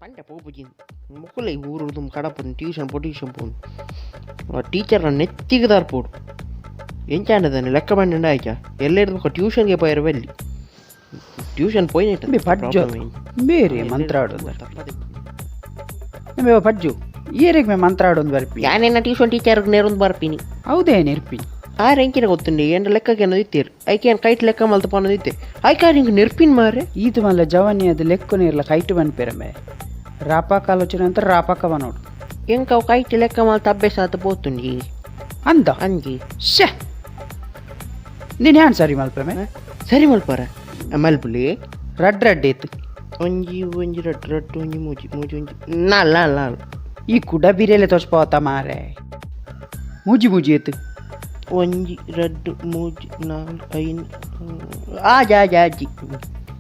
ಪಂಡ ಪೋಪುಜಿ ಮೊಕುಲೆ ಊರುಡು ಕಡಪುನು ಟ್ಯೂಷನ್ ಪೋ ಟ್ಯೂಷನ್ ಪೋನು ಟೀಚರ್ನ ನೆತ್ತಿಗೆ ದಾರ್ಪೋಡು ಎಂಚಾಂಡದಾನೆ ಲೆಕ್ಕ ಬಂಡ ಆಯ್ಚಾ ಎಲ್ಲೆರ್ದು ಬೊಕ ಟ್ಯೂಷನ್ಗೆ ಪೋಯೆರೆ ಬಲ್ಲಿ ಟ್ಯೂಷನ್ ಪೋಯಿನೆಟ್ ಬೆ ಪಜ್ಜು ಬೇರೆ ಮಂತ್ರ ಆಡೋದು ಬೆ ಪಜ್ಜು ಏರೆಗ್ ಮೇ ಮಂತ್ರ ಆಡೋದು ಬರ್ಪಿ ಯಾನೆನ್ನ ಟ್ಯೂಷನ್ ಟೀಚರ್ ನೇರೊಂದು ಬರ್ಪಿನಿ ಹೌದೇನು ಇರ್ಪಿ ಆರ್ ಎಂಕಿನ ಗೊತ್ತುಂಡು ಏನ ಲೆಕ್ಕಕ್ಕೆ ಅನ್ನೋದು ಇತ್ತೀರ್ ಐಕೆ ಏನು ಕೈಟ್ ಲೆಕ್ಕ ಮಲ್ತ ಪನ್ನೋದು ಇತ್ತೆ ಐಕೆ ಹಿಂಗೆ ನೆರ್ಪಿನ್ ಮಾರೆ ಈತ ಮಲ್ಲ ಜವನಿ ಅದು ಲೆಕ್ಕನೇ ಇರಲ್ಲ ಕೈಟು ಬನ್ಪೇರಮೆ ರಾಪಾಕ ಆಲೋಚನೆ ಅಂತ ರಾಪಾಕ ಬನೋಡು ಎಂಕ ಅವು ಕೈಟ್ ಲೆಕ್ಕ ಮಲ್ತ ಅಭ್ಯಾಸ ಆತ ಪೋತುಂಡಿ ಅಂದ ಅಂಜಿ ಶ್ಯೆ ನೀನು ಯಾನ್ ಸರಿ ಮಲ್ಪೆಮೆ ಸರಿ ಮಲ್ಪಾರ ಮಲ್ಪುಲಿ ರಡ್ ರಡ್ ಇತ್ತು ಒಂಜಿ ಒಂಜಿ ರಡ್ಡು ರಡ್ಡು ಒಂಜಿ ಮೂಜಿ ಮೂಜಿ ಒಂಜಿ ನಾಲ್ ನಾಲ್ ನಾಲ್ ಈ ಕುಡ ಬಿರೆಲೆ ತೋಚ್ಪೋತ ಮಾರೆ ಮೂಜಿ ಮೂಜಿ ಇತ್ತು ಒಂಜಿ ರಡ್ಡು ಮೂಜಿ ನಾಲ್ ಐನ್ ಆಜಿ ಆಜಿ ಆಜಿ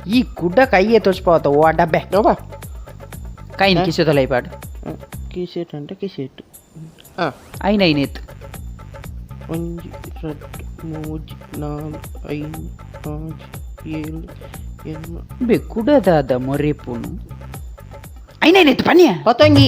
ಈ ಕುಡ ಕೈಯೇ ತೋಚ್ಪೋತ ಓ ಡಬ್ಬೆ ನೋಬಾ ಕೈನ್ ಕಿಸೆದೊಲ ಪಾಡು ಕಿಸೆಟ್ ಅಂಟ ಕಿಸೆಟ್ ಹಾಂ ಐನ್ ಐನ್ ಇತ್ತು ಒಂಜಿ ರಡ್ಡು ಮೂಜಿ ನಾಲ್ ಐನ್ ಆಜಿ ಏಳು ಎಣ್ಮ ಬೆ ಕುಡದಾದ ಮೊರೆಪುನು ಐನ್ ಐನ್ ಇತ್ತು ಪನ್ಯ ಪತಂಗಿ.